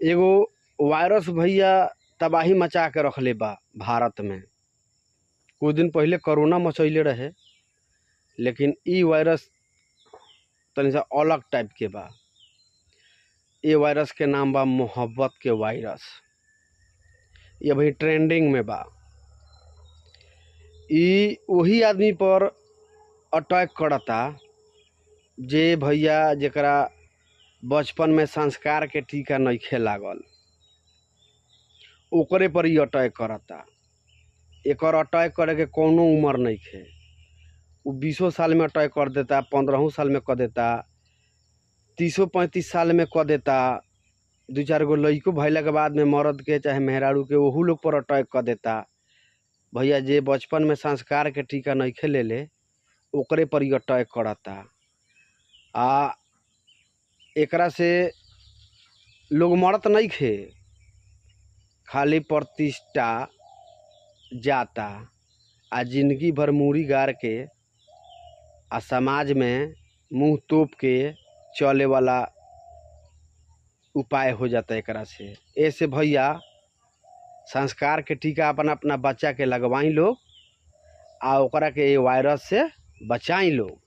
एगो वायरस भईया तबाही मचा के रखले बा भारत में। कुछ दिन पहिले कोरोना मचइले रहे, लेकिन इ वायरस तनी सा अलग टाइप के बा। ए वायरस के नाम बा मोहब्बत के वायरस। ये अभी ट्रेंडिंग में बा। इ वही आदमी पर अटैक करता जे भईया जेकरा बचपन में संस्कार के टीका नइखे लागल, ओकरे पर इ अटैक करता। एकर अटैक करे के कौनो उम्र नइखे। उ 20 साल में अटैक कर देता, 15 साल में कर देता, 30-35 साल में कर देता। 2-4 गो लइको भइला के बाद में मर्द के चाहे मेहरारू के ओहू लोग पर अटैक कर देता। भईया जे बचपन में संस्कार के टीका नइखे लेले ओकरे पर इ अटैक करता। आ एकरा से लोग मरत नइखे, खाली प्रतिष्ठा जाता आ जिंदगी भर मूड़ी गाड़ के आ समाज में मुंह तोप के चले वाला उपाय हो जाता एकरा से। ऐसे भईया संस्कार के टीका अपना अपना बच्चा के लगवाई लोग आ ओकरा के ए वायरस से बचाई लोग।